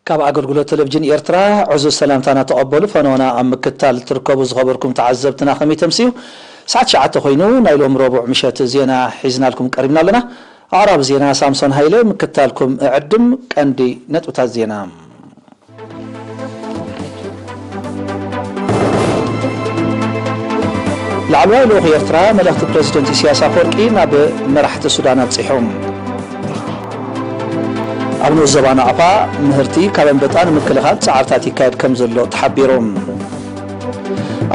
ካብ ኣገልግሎት ቴሌቪዥን ኤርትራ ዕዙዝ ሰላምታና ተቐበሉ። ፈነወና ኣብ ምክታል ትርከቡ ዝኸበርኩም ተዓዘብትና ከመይ ተምስዩ? ሰዓት ትሽዓተ ኮይኑ ናይ ሎም ረቡዕ ምሸት ዜና ሒዝናልኩም ቀሪብና ኣለና። ኣቕራቢ ዜና ሳምሶን ሃይለ፣ ምክታልኩም እዕድም። ቀንዲ ነጥብታት ዜና። ላዕለዋይ ልኡኽ ኤርትራ መልእኽቲ ፕረዚደንት ኢሳያስ ኣፈወርቂ ናብ መራሕቲ ሱዳን ኣብጺሑ። ኣብ ንኡስ ዞባ ናቕፋ ምህርቲ ካብ ኣንበጣ ንምክልኻል ጻዕርታት ይካየድ ከም ዘሎ ተሓቢሩ።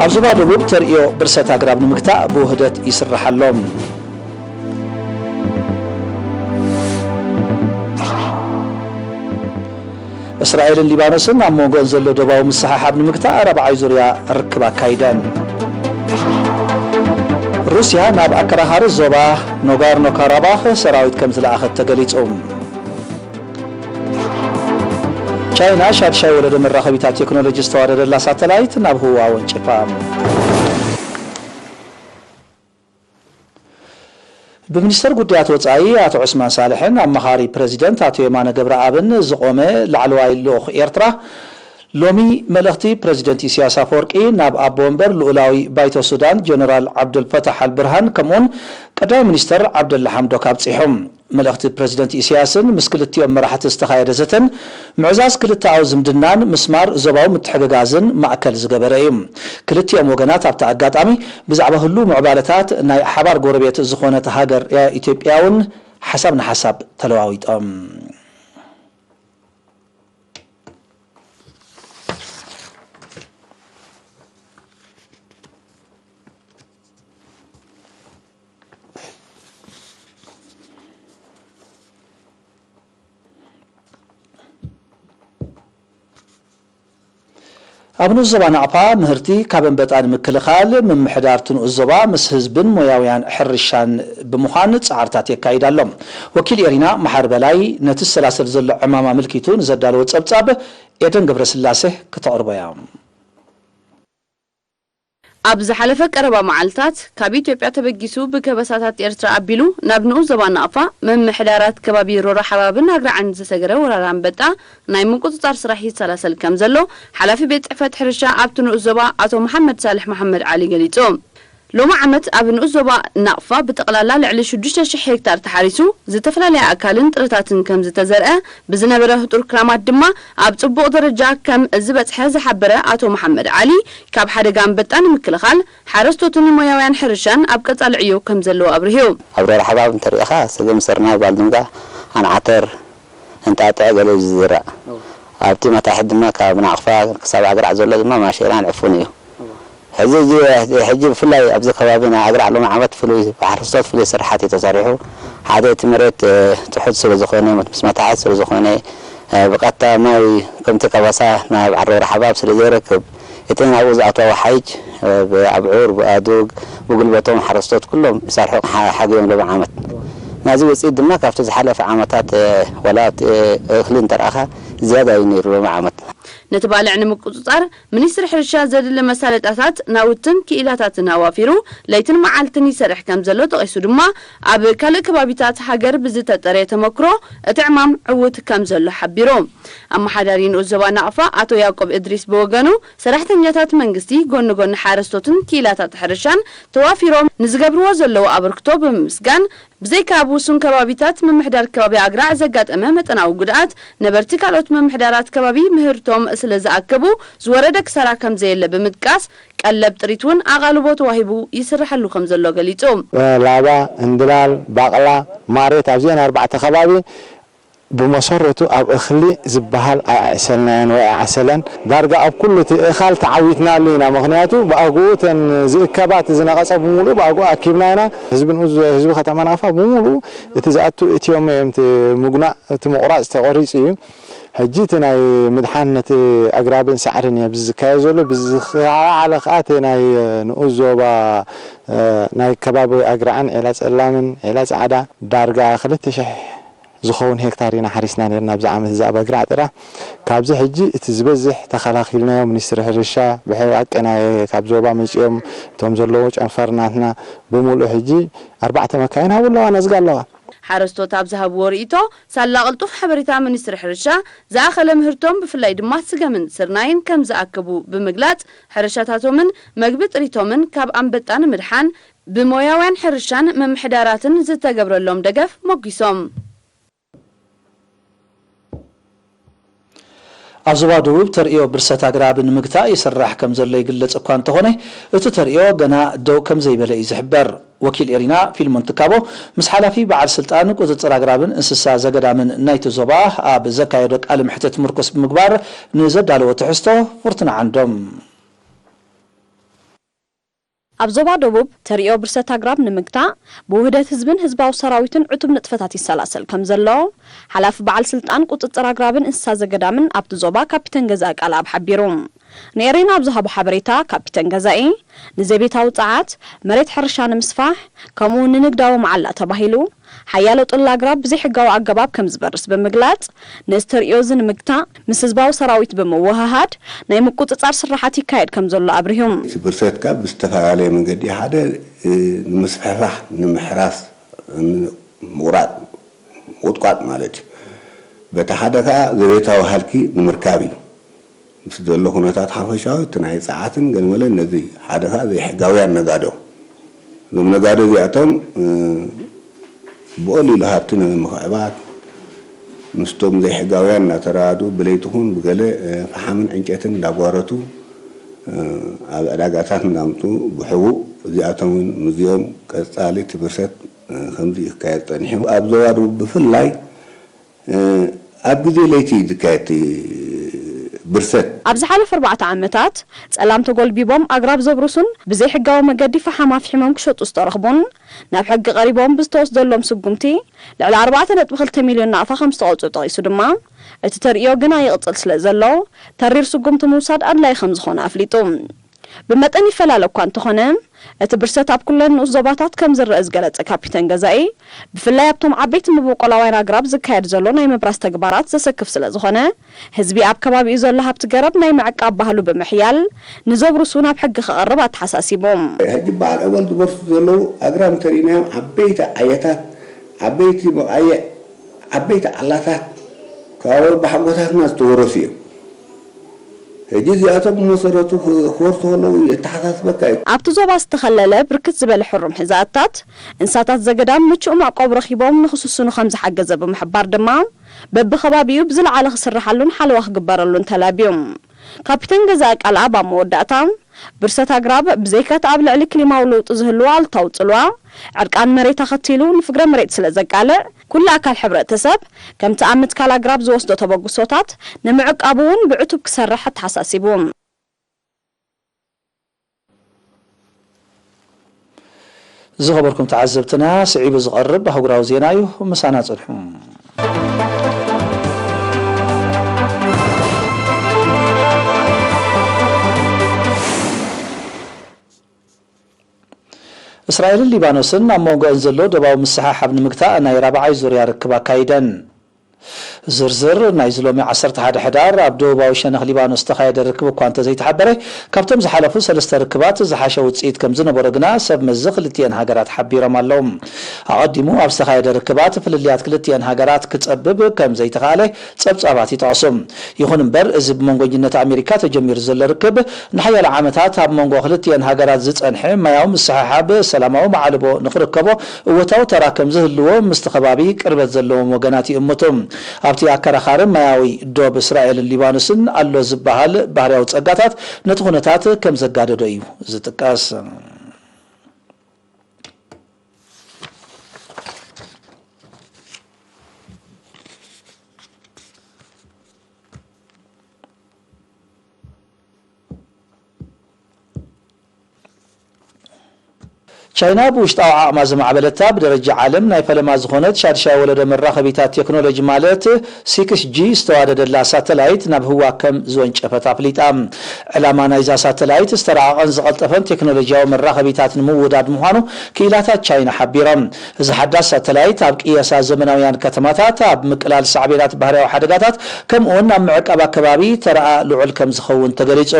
ኣብ ዞባ ደቡብ ተርእዮ ብርሰት ኣግራብ ንምግታእ ብውህደት ይስራሕ ኣሎ። እስራኤልን ሊባኖስን ኣብ መንጎን ዘሎ ዶባዊ ምስሕሓብ ንምግታእ ራብዓይ ዙርያ ርክብ ኣካይደን። ሩስያ ናብ ኣከራኻሪ ዞባ ኖጋርኖ ካራባኽ ሰራዊት ከም ዝለኣኸት ተገሊጹ። ቻይና ሻድሻይ ወለዶ መራኸቢታት ቴክኖሎጂ ዝተዋደደላ ሳተላይት ናብ ህዋ ኣወንጭፋ። ብሚኒስተር ጉዳያት ወጻኢ ኣቶ ዑስማን ሳልሕን ኣማኻሪ ፕረዚደንት ኣቶ የማነ ገብረኣብን ዝቖመ ላዕለዋይ ልኡኽ ኤርትራ፣ ሎሚ መልእኽቲ ፕረዚደንት ኢሳያስ ኣፈወርቂ ናብ ኣቦ ወንበር ልኡላዊ ባይቶ ሱዳን ጀነራል ዓብደልፈታሕ ኣልብርሃን ከምኡውን ቀዳማይ ሚኒስተር ዓብደላ ሓምዶክ ኣብጺሑ። መልእኽቲ ፕረዚደንት ኢሳያስን ምስ ክልቲኦም መራሕቲ ዝተኻየደ ዘተን ምዕዛዝ ክልተኣዊ ዝምድናን ምስማር ዞባዊ ምትሕግጋዝን ማእከል ዝገበረ እዩ። ክልቲኦም ወገናት ኣብቲ ኣጋጣሚ ብዛዕባ ህሉው ምዕባለታት ናይ ሓባር ጎረቤት ዝኾነት ሃገር ኢትዮጵያ እውን ሓሳብ ንሓሳብ ተለዋዊጦም። ኣብ ንኡስ ዞባ ናቕፋ ምህርቲ ካብ ኣንበጣ ንምክልኻል ምምሕዳር እቲ ንኡስ ዞባ ምስ ህዝብን ሞያውያን ሕርሻን ብምዃን ጻዕርታት የካይድ ኣሎ። ወኪል ኤሪና መሓሪ በላይ ነቲ ዝሰላሰል ዘሎ ዕማም ኣመልኪቱ ንዘዳለዎ ጸብጻብ ኤደን ገብረስላሴ ክተቕርቦ እያ። ኣብ ዝሓለፈ ቀረባ መዓልታት ካብ ኢትዮጵያ ተበጊሱ ብከበሳታት ኤርትራ ኣቢሉ ናብ ንኡስ ዞባ ናቕፋ ምምሕዳራት ከባቢ ሮሮ ሓባብን ኣግራዕን ዝተሰገረ ወራር ኣንበጣ ናይ ምቁጽጻር ስራሕ ይሰላሰል ከም ዘሎ ሓላፊ ቤት ጽሕፈት ሕርሻ ኣብቲ ንኡስ ዞባ ኣቶ መሓመድ ሳልሕ መሓመድ ዓሊ ገሊጹ። ሎሚ ዓመት ኣብ ንኡስ ዞባ ናቕፋ ብጠቕላላ ልዕሊ ሽዱሽተ ሽሕ ሄክታር ተሓሪሱ ዝተፈላለየ ኣእካልን ጥረታትን ከም ዝተዘርአ ብዝነበረ ህጡር ክራማት ድማ ኣብ ጽቡቕ ደረጃ ከም ዝበጽሐ ዝሓበረ ኣቶ መሓመድ ዓሊ፣ ካብ ሓደጋ ኣንበጣ ንምክልኻል ሓረስቶትን ሞያውያን ሕርሻን ኣብ ቀጻሊ ዕዮ ከም ዘለዉ ኣብሪሁ። ኣብ ሮሮ ሓባብ እንተሪኢኻ፣ ስገም፣ ስርናይ፣ ባልድንጋ፣ ኣንዓተር፣ እንጣጥዕ ገለ እዩ ዝዝራእ። ኣብቲ መታሕት ድማ ካብ ናቕፋ ክሳብ ኣግራዕ ዘሎ ድማ ማሸላን ዕፉን እዩ። ሕዚ እዚ፣ ሕጂ ብፍላይ ኣብዚ ከባቢ ናይ ኣግራዕ ሎሚ ዓመት ፍሉይ፣ ብሓረስቶት ፍሉይ ስራሓት እዩ ተሰሪሑ። ሓደ እቲ መሬት፣ እ፣ ትሑት ስለ ዝኾነ፣ ምስ መታሕት ስለ ዝኾነ፣ እ፣ ብቐጥታ ማይ ከምቲ ከበሳ ናብ ዓዲ ሮሮ ሓባብ ስለ ዘይረክብ፣ እቲ ናብኡ ዝኣተወ ሓይጅ፣ እ፣ ብኣብዑር፣ ብኣዱግ፣ ብጉልበቶም ሓረስቶት ኩሎም ይሰርሑ ሓ-፣ ሓግዮም ሎም ዓመት። ናዚ ውፅኢት ድማ ካብቲ ዝሓለፈ ዓመታት፣ እ፣ ወላ ኣብቲ፣ እ፣ እኽሊ እንተረኣኻ ዝያዳ እዩ ነይሩ ሎም ዓመት። ነቲ ባልዕ ንምቁጽጻር፣ ሚኒስትሪ ሕርሻ ዘድሊ መሳለጥያታት፣ ናውትን ክኢላታትን ኣዋፊሩ ለይትን መዓልትን ይሰርሕ ከም ዘሎ ጠቒሱ ድማ፣ ኣብ ካልእ ከባቢታት ሃገር ብዝተጠርየ ተመክሮ እቲ ዕማም ዕዉት ከም ዘሎ ሓቢሩ። ኣመሓዳሪ ንኡስ ዞባ ናቕፋ ኣቶ ያዕቆብ እድሪስ ብወገኑ፣ ሰራሕተኛታት መንግስቲ ጎኒ ጎኒ ሓረስቶትን ክኢላታት ሕርሻን ተዋፊሮም ንዝገብርዎ ዘለዉ ኣበርክቶ ብምምስጋን፣ ብዘይካ ኣብ ውሱን ከባቢታት ምምሕዳር ከባቢ ኣግራዕ ዘጋጠመ መጠናዊ ጉድኣት፣ ነበርቲ ካልኦት ምምሕዳራት ከባቢ ምህርቶም ስለ ዝኣከቡ ዝወረደ ክሳራ ከም ዘየለ ብምጥቃስ፣ ቀለብ ጥሪት እውን ኣቓልቦ ተዋሂቡ ይስርሐሉ ከም ዘሎ ገሊጹ። ላባ፣ እንድላል፣ ባቕላ፣ ማሬት ኣብዚአን ኣርባዕተ ከባቢ ብመሰረቱ ኣብ እኽሊ ዝበሃል ኣይኣዕሰልናዮን ወይ ኣይዓሰለን። ዳርጋ ኣብ ኩሉ እቲ እኻል ተዓዊትናሉ ኢና። ምኽንያቱ ብኣግኡ እተን ዝእከባ እቲ ዝነቐጸ ብምሉኡ ብኣግኡ ኣኪብና ኢና። ህዝቢ ንኡስ፣ ህዝቢ ከተማ ናቕፋ ብምሉኡ እቲ ዝኣቱ እትዮሞ እዮም። እቲ ምጉናእ፣ እቲ ምቑራጽ ተቖሪጹ እዩ። ሕጂ እቲ ናይ ምድሓን ነቲ ኣግራብን ሳዕርን እዩ ኣብዚ ዝካየድ ዘሎ። ብዝኸዓለ ከኣ እቲ ናይ ንኡስ ዞባ፣ እ፣ ናይ ከባቢ ኣግራዕን ዒላ ጸላምን ዒላ ጻዕዳ ዳርጋ ክልተ ሽሕ ዝኸውን ሄክታር ኢና ሓሪስና ነርና ኣብዚ ዓመት እዚ ኣብ ኣግራዕ ጥራሕ። ካብዚ ሕጂ እቲ ዝበዝሕ ተኸላኺልናዮ። ሚኒስትሪ ሕርሻ ብሓቂ ናይ ካብ ዞባ መጺኦም እቶም ዘለዉ ጨንፈር ናትና ብምሉእ ሕጂ ኣርባዕተ መካይን ኣብኡ ኣለዋ፣ ነዝጋ ኣለዋ። ሓረስቶት ኣብ ዝሃብዎ ርእይቶ፣ ሳላ ቅልጡፍ ሓበሬታ ሚኒስትሪ ሕርሻ፣ ዝኣኸለ ምህርቶም ብፍላይ ድማ ስገምን ስርናይን ከም ዝኣክቡ ብምግላጽ፣ ሕርሻታቶምን መግቢ ጥሪቶምን ካብ ኣንበጣ ንምድሓን ብሞያውያን ሕርሻን ምምሕዳራትን ዝተገብረሎም ደገፍ ሞጊሶም። ኣብ ዞባ ደቡብ ተርእዮ ብርሰት ኣግራብ ንምግታእ ይስራሕ ከም ዘሎ ይግለጽ እኳ እንተኾነ፣ እቲ ተርእዮ ገና ደው ከም ዘይበለ እዩ ዝሕበር። ወኪል ኤሪና ፊልሞን ትካቦ ምስ ሓላፊ በዓል ስልጣን ቁጽጽር ኣግራብን እንስሳ ዘገዳምን ናይቲ ዞባ ኣብ ዘካየዶ ቃለ መሕትት ምርኩስ ብምግባር ንዘዳለዎ ትሕዝቶ ፍርቱና ዓንዶም። ኣብ ዞባ ደቡብ ተርእዮ ብርሰት ኣግራብ ንምግታእ ብውህደት ህዝብን ህዝባዊ ሰራዊትን ዕቱብ ንጥፈታት ይሰላሰል ከም ዘሎ ሓላፊ በዓል ስልጣን ቁጽጽር ኣግራብን እንስሳ ዘገዳምን ኣብቲ ዞባ ካፒተን ገዛኢ ቃልኣብ ሓቢሩ። ንኤሬና ኣብ ዝሃቦ ሓበሬታ ካፒተን ገዛኢ ንዘቤታዊ ጸዓት፣ መሬት ሕርሻ ንምስፋሕ፣ ከምኡ እውን ንንግዳዊ መዓላ ተባሂሉ ሓያሎ ጥላ ኣግራብ ብዘይሕጋዊ ኣገባብ ከም ዝበርስ ብምግላጽ፣ ነዚ ተርእዮ እዚ ንምግታእ ምስ ህዝባዊ ሰራዊት ብምውህሃድ ናይ ምቁጽጻር ስራሓት ይካየድ ከም ዘሎ ኣብሪሁ። እቲ ብርሰት ካብ ብዝተፈላለየ መንገዲ ሓደ፣ እ፣ ንምስፍሕፋሕ፣ ንምሕራስ፣ ንምቑራጽ፣ ምቑጥቋጥ ማለት እዩ። በቲ ሓደ ከኣ ዘቤታዊ ሃልኪ ንምርካብ እዩ። ምስ ዘሎ ኩነታት ሓፈሻዊ እቲ ናይ ጸዓትን ገለመለን ነዚ ሓደ ከኣ ዘይሕጋውያን ነጋዶ። እዞም ነጋዶ እዚኣቶም፣ እ፣ ብቐሊሉ ሃብቲ ንምምኽዕባት ምስቶም ዘይሕጋውያን እናተራዱ ብለይቲ ኹን ብገለ፣ እ፣ ፈሓምን ዕንጨትን እንዳጓረቱ፣ እ፣ ኣብ ዕዳጋታት እንዳምጡ ብሕቡእ እዚኣቶም እውን ምስዚኦም ቀጻሊ እቲ ብርሰት፣ እ፣ ከምዚ ክካየድ ጸኒሑ። ኣብ ዞባ ደቡብ ብፍላይ እ፣ ኣብ ግዜ ለይቲ እዩ ዝካየድ እቲ ብርሰት። ኣብ ዝሓለፈ ኣርባዕተ ዓመታት ጸላም ተጎልቢቦም ኣግራብ ዘብርሱን ብዘይሕጋዊ መገዲ ፈሓም ኣፍሒሞም ክሸጡ ዝተረኽቡን ናብ ሕጊ ቀሪቦም ብዝተወስደሎም ስጉምቲ ልዕሊ ኣርባዕተ ነጥቢ ክልተ ሚልዮን ናቕፋ ከም ዝተቐጽዑ ጠቒሱ ድማ፣ እቲ ተርእዮ ግና ይቕጽል ስለ ዘሎ ተሪር ስጉምቲ ምውሳድ ኣድላዪ ከም ዝኾነ ኣፍሊጡ። ብመጠን ይፈላለ እኳ እንተኾነ፣ እቲ ብርሰት ኣብ ኩለን ንኡስ ዞባታት ከም ዝረአ ዝገለጸ ካፒተን ገዛኢ፣ ብፍላይ ኣብቶም ዓበይቲ መበቆላውያን ኣግራብ ዝካየድ ዘሎ ናይ ምብራስ ተግባራት ዘሰክፍ ስለ ዝኾነ፣ ህዝቢ ኣብ ከባቢኡ ዘሎ ሃብቲ ገረብ ናይ ምዕቃብ ባህሉ ብምሕያል፣ ንዘብርሱ ናብ ሕጊ ከቕርብ ኣተሓሳሲቡ። ሕጂ በዓል ዕበል ዝበርሱ ዘለዉ ኣግራብ እንተርኢናዮም፣ ዓበይቲ ዓየታት፣ ዓበይቲ መቓይዕ፣ ዓበይቲ ዓላታት ካብ ኣቦሓጎታትና ዝተወረሱ እዮም። ሕጂ እዚኣቶም ብመሰረቱ ክወርሱ ከለዉ የተሓሳስበካ እዩ። ኣብቲ ዞባ ዝተኸለለ ብርክት ዝበለ ሕሩም ሕዛእታት፣ እንስሳታት ዘገዳም ምቹእ መዕቆቢ ረኺቦም ንኽስስኑ ከም ዝሓገዘ ብምሕባር ድማ፣ በብኸባቢኡ ብዝለዓለ ክስርሓሉን ሓለዋ ክግበረሉን ተላብዩ። ካፒተን ገዛኢ ቃልኣብ ኣብ መወዳእታ፣ ብርሰት ኣግራብ ብዘይካ'ቲ ኣብ ልዕሊ ክሊማዊ ለውጢ ዝህልዎ ኣሉታዊ ጽልዋ፣ ዕርቃን መሬት ኣኸቲሉ ንፍግረ መሬት ስለ ዘቃልዕ፣ ኩሉ ኣካል ሕብረተሰብ ከምቲ ኣብ ምትካል ኣግራብ ዝወስዶ ተበግሶታት ንምዕቃቡ እውን ብዕቱብ ክሰርሕ ኣተሓሳሲቡ። ዝኸበርኩም ተዓዘብትና፣ ስዒቡ ዝቐርብ ኣህጉራዊ ዜና እዩ። ምሳና ጽንሑ። እስራኤልን ሊባኖስን ኣብ መንጎአን ዘሎ ዶባዊ ምስሕሓብ ንምግታእ ናይ ራብዓይ ዙርያ ርክብ ኣካይደን። ዝርዝር ናይዚ ሎሚ ዓሰርተ ሓደ ሕዳር ኣብ ደቡባዊ ሸነኽ ሊባኖስ ዝተኻየደ ርክብ እኳ እንተዘይተሓበረ፣ ካብቶም ዝሓለፉ ሰለስተ ርክባት ዝሓሸ ውጽኢት ከም ዝነበሮ ግና ሰብ መዚ ክልቲአን ሃገራት ሓቢሮም ኣለዉ። ኣቐዲሙ ኣብ ዝተኻየደ ርክባት ፍልልያት ክልቲአን ሃገራት ክጸብብ ከም ዘይተኻእለ ጸብጻባት ይጠቕሱ። ይኹን እምበር፣ እዚ ብመንጎኝነት ኣሜሪካ ተጀሚሩ ዘሎ ርክብ ንሓያሎ ዓመታት ኣብ መንጎ ክልቲአን ሃገራት ዝጸንሐ ማያዊ ምስሕሓብ ሰላማዊ መዓልቦ ንኽርከቦ እወታዊ ተራ ከም ዝህልዎ ምስቲ ከባቢ ቅርበት ዘለዎም ወገናት ይእምቱ። ኣብቲ ኣከራኻሪ ማያዊ ዶብ እስራኤልን ሊባኖስን ኣሎ ዝበሃል ባህርያዊ ጸጋታት ነቲ ኩነታት ከም ዘጋደዶ እዩ ዝጥቀስ። ቻይና ብውሽጣዊ ዓቕማ ዝማዕበለታ ብደረጃ ዓለም ናይ ፈለማ ዝኾነት ሻድሻይ ወለዶ መራኸቢታት ቴክኖሎጂ ማለት ሲክስ ጂ ዝተዋደደላ ሳተላይት ናብ ህዋ ከም ዝወንጨፈት ኣፍሊጣ። ዕላማ ናይዛ ሳተላይት ዝተራቐቐን ዝቐልጠፈን ቴክኖሎጂያዊ መራኸቢታት ንምውዳድ ምዃኑ ክኢላታት ቻይና ሓቢሮም። እዚ ሓዳስ ሳተላይት ኣብ ቅየሳ ዘመናውያን ከተማታት፣ ኣብ ምቅላል ሳዕቤናት ባህርያዊ ሓደጋታት፣ ከምኡውን ኣብ ምዕቃብ ኣከባቢ ተራኣ ልዑል ከም ዝኸውን ተገሊጹ።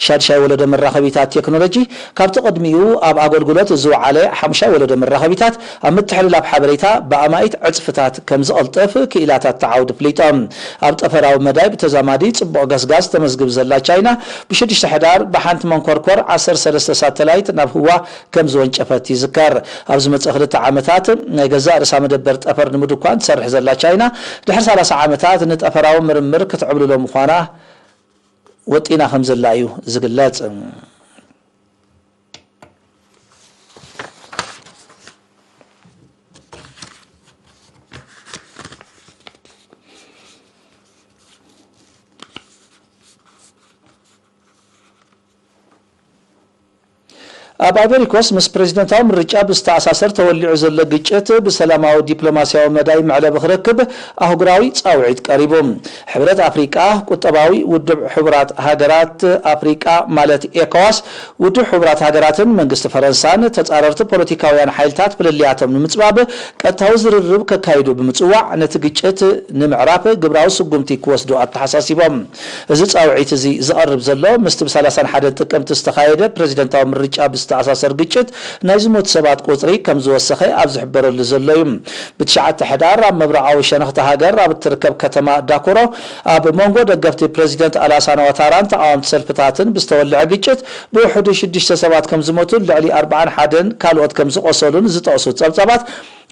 ሻድሻይ ወለዶ መራኸቢታት ቴክኖሎጂ ካብቲ ቅድሚኡ ኣብ ኣገልግሎት ዝውዓል ዓለ ሓሙሻይ ወለዶ መራኸቢታት ኣብ ምትሕልላፍ ሓበሬታ ብኣማኢት ዕጽፍታት ከም ዝቐልጠፍ ክኢላታት ተዓውዲ ፍሊጦም። ኣብ ጠፈራዊ መዳይ ብተዛማዲ ጽቡቕ ገስጋስ ተመዝግብ ዘላ ቻይና፣ ብሽዱሽተ ሕዳር ብሓንቲ መንኮርኮር ዓሰርተ ሰለስተ ሳተላይት ናብ ህዋ ከም ዝወንጨፈት ይዝከር። ኣብ ዝመጽእ ክልተ ዓመታት ናይ ገዛእ ርእሳ መደበር ጠፈር ንምድኳን ትሰርሕ ዘላ ቻይና፣ ድሕሪ ሰላሳ ዓመታት ንጠፈራዊ ምርምር ክትዕብልሎ ምዃና ወጢና ከም ዘላ እዩ ዝግለጽ። ኣብ ኣይቨሪኮስ ምስ ፕሬዚደንታዊ ምርጫ ብዝተኣሳሰር ተወሊዑ ዘሎ ግጭት ብሰላማዊ ዲፕሎማሲያዊ መዳይ መዕለቢ ክረክብ ኣህጉራዊ ጻውዒት ቀሪቡ። ሕብረት ኣፍሪቃ፣ ቁጠባዊ ውድብ ሕቡራት ሃገራት ኣፍሪቃ ማለት ኤኮዋስ፣ ውድብ ሕቡራት ሃገራትን መንግስቲ ፈረንሳን ተጻረርቲ ፖለቲካውያን ሓይልታት ፍልልያቶም ንምጽባብ ቀጥታዊ ዝርርብ ከካይዱ ብምጽዋዕ፣ ነቲ ግጭት ንምዕራፍ ግብራዊ ስጉምቲ ክወስዱ ኣተሓሳሲቦም። እዚ ጻውዒት እዚ ዝቐርብ ዘሎ፣ ምስቲ ብ ሰላሳን ሓደን ጥቅምቲ ዝተኻየደ ፕሬዚደንታዊ ምርጫ ብዝተኣሳሰር ግጭት ናይ ዝሞቱ ሰባት ቁጽሪ ከም ዝወሰኸ ኣብ ዝሕበረሉ ዘሎ እዩ። ብትሽዓተ ሕዳር ኣብ ምብራቓዊ ሸነኽቲ ሃገር ኣብ እትርከብ ከተማ ዳኩሮ፣ ኣብ መንጎ ደገፍቲ ፕሬዚደንት ኣላሳን ዋታራን ተቓወምቲ ሰልፍታትን ብዝተወልዐ ግጭት ብውሕዱ ሽዱሽተ ሰባት ከም ዝሞቱን ልዕሊ ኣርባዓን ሓደን ካልኦት ከም ዝቖሰሉን ዝጠቕሱ ጸብጻባት፣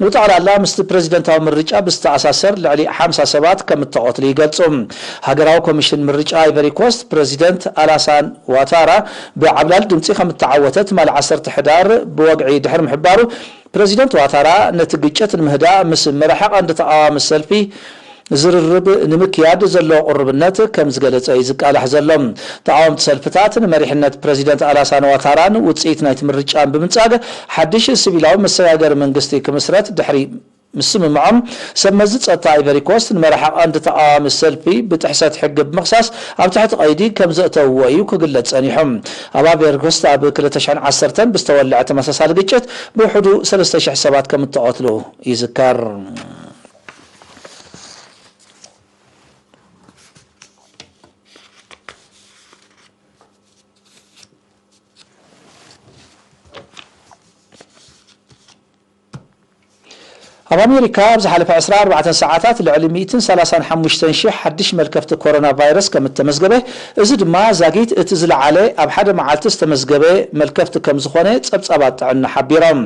ብጠቕላላ ምስቲ ፕሬዚደንታዊ ምርጫ ብዝተኣሳሰር ልዕሊ ሓምሳ ሰባት ከም እተቐትሉ ይገልጹ። ሃገራዊ ኮሚሽን ምርጫ ኣይቨሪ ኮስት፣ ፕሬዚደንት ኣላሳን ዋታራ ብዓብላል ድምጺ ከም እተዓወተ ትማሊ ዓሰርተ ሕዳር ብወግዒ ድሕሪ ምሕባሩ፣ ፕሬዚደንት ዋታራ ነቲ ግጭት ንምህዳእ ምስ መራሒ ቀንዲ ተቓዋሚ ሰልፊ ዝርርብ ንምክያድ ዘለዎ ቅሩብነት ከም ዝገለጸ እዩ ዝቃላሕ ዘሎ። ተቓወምቲ ሰልፍታት ንመሪሕነት ፕሬዚደንት ኣላሳን ዋታራን ውጽኢት ናይቲ ምርጫን ብምንጻግ፣ ሓድሽ ሲቪላዊ መሰጋገሪ መንግስቲ ክምስረት ድሕሪ ምስምምዖም፣ ሰብ መዚ ጸጥታ ኣይቨሪ ኮስት ንመራሒ ቀንዲ ተቓዋሚ ሰልፊ ብጥሕሰት ሕጊ ብምኽሳስ ኣብ ትሕቲ ቀይዲ ከም ዘእተውዎ እዩ ክግለጽ ጸኒሑ። ኣብ ኣይቨሪ ኮስት ኣብ ክልተ ሽሕን ዓሰርተን ብዝተወልዐ ተመሳሳሊ ግጭት ብውሕዱ ሰለስተ ሽሕ ሰባት ከም እተቐትሉ ይዝከር። ኣብ ኣሜሪካ ኣብ ዝሓለፈ ዕስራ ኣርባዕተ ሰዓታት ልዕሊ ሚእትን ሰላሳን ሓሙሽተን ሽሕ ሓድሽ መልከፍቲ ኮሮና ቫይረስ ከም እተመዝገበ፣ እዚ ድማ ዛጊት እቲ ዝለዓለ ኣብ ሓደ መዓልቲ ዝተመዝገበ መልከፍቲ ከም ዝኾነ ጸብጻባት ጥዕና ሓቢሮም።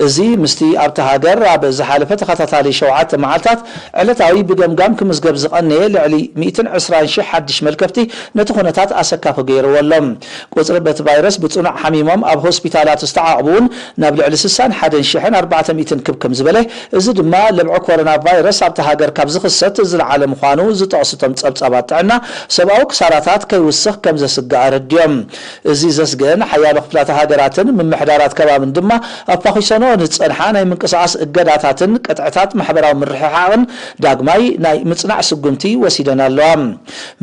እዚ ምስቲ ኣብቲ ሃገር ኣብ ዝሓለፈ ተኸታታሊ ሸውዓተ መዓልታት ዕለታዊ ብገምጋም ክምዝገብ ዝቐነየ ልዕሊ ሚእትን ዕስራን ሽሕ ሓድሽ መልከፍቲ ነቲ ኩነታት ኣሰካፊ ገይርዎ ኣሎ። ቁጽሪ በቲ ቫይረስ ብጽኑዕ ሓሚሞም ኣብ ሆስፒታላት ዝተዓቕቡ እውን ናብ ልዕሊ ስሳን ሓደን ሽሕን ኣርባዕተ ሚእትን ክብ ከም ዝበለ፣ እዚ ድማ ለብዒ ኮሮና ቫይረስ ኣብቲ ሃገር ካብ ዝኽሰት ዝለዓለ ምዃኑ ዝጠቕሱ እቶም ጸብጻባት ጥዕና፣ ሰብኣዊ ክሳራታት ከይውስኽ ከም ዘስግእ ኣረዲኦም። እዚ ዘስግእን ሓያሎ ክፍላተ ሃገራትን ምምሕዳራት ከባብን ድማ ኣፋኺሰንኦ ንዝጸንሓ ናይ ምንቅስቓስ እገዳታትን ቅጥዕታት ማሕበራዊ ምርሕሓቕን ዳግማይ ናይ ምጽናዕ ስጉምቲ ወሲደን ኣለዋ።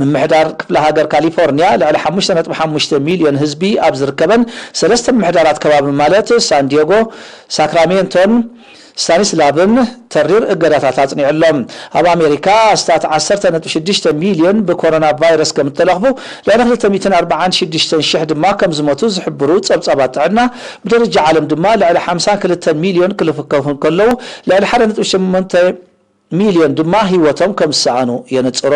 ምምሕዳር ክፍለ ሃገር ካሊፎርኒያ ልዕሊ ሓሙሽተ ነጥቢ ሓሙሽተ ሚልዮን ህዝቢ ኣብ ዝርከበን ሰለስተ ምምሕዳራት ከባቢ ማለት ሳንዲየጎ፣ ሳክራሜንቶን ስታኒስላቭን ተሪር እገዳታት ኣጽኒዑ ኣሎ። ኣብ ኣሜሪካ ኣስታት ዓሰርተ ነጥቢ ሽዱሽተ ሚልዮን ብኮሮና ቫይረስ ከም እተለኽፉ፣ ልዕሊ ክልተ ሚእትን ኣርባዓን ሽዱሽተን ሽሕ ድማ ከም ዝሞቱ ዝሕብሩ ጸብጻባት ጥዕና፣ ብደረጃ ዓለም ድማ ልዕሊ ሓምሳን ክልተን ሚልዮን ክልከፉ እንከለዉ፣ ልዕሊ ሓደ ነጥቢ ሸሞንተ ሚልዮን ድማ ህይወቶም ከም ዝሰኣኑ የነጽሩ።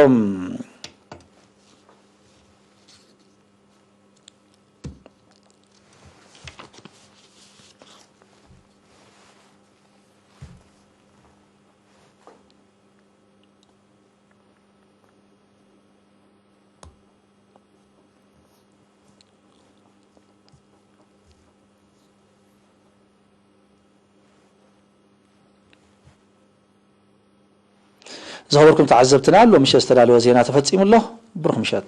ዝኸበርኩም ተዓዘብትና፣ ሎሚ ምሸት ዝተዳለወ ዜና ተፈጺሙ ኣሎ። ብሩኽ ምሸት።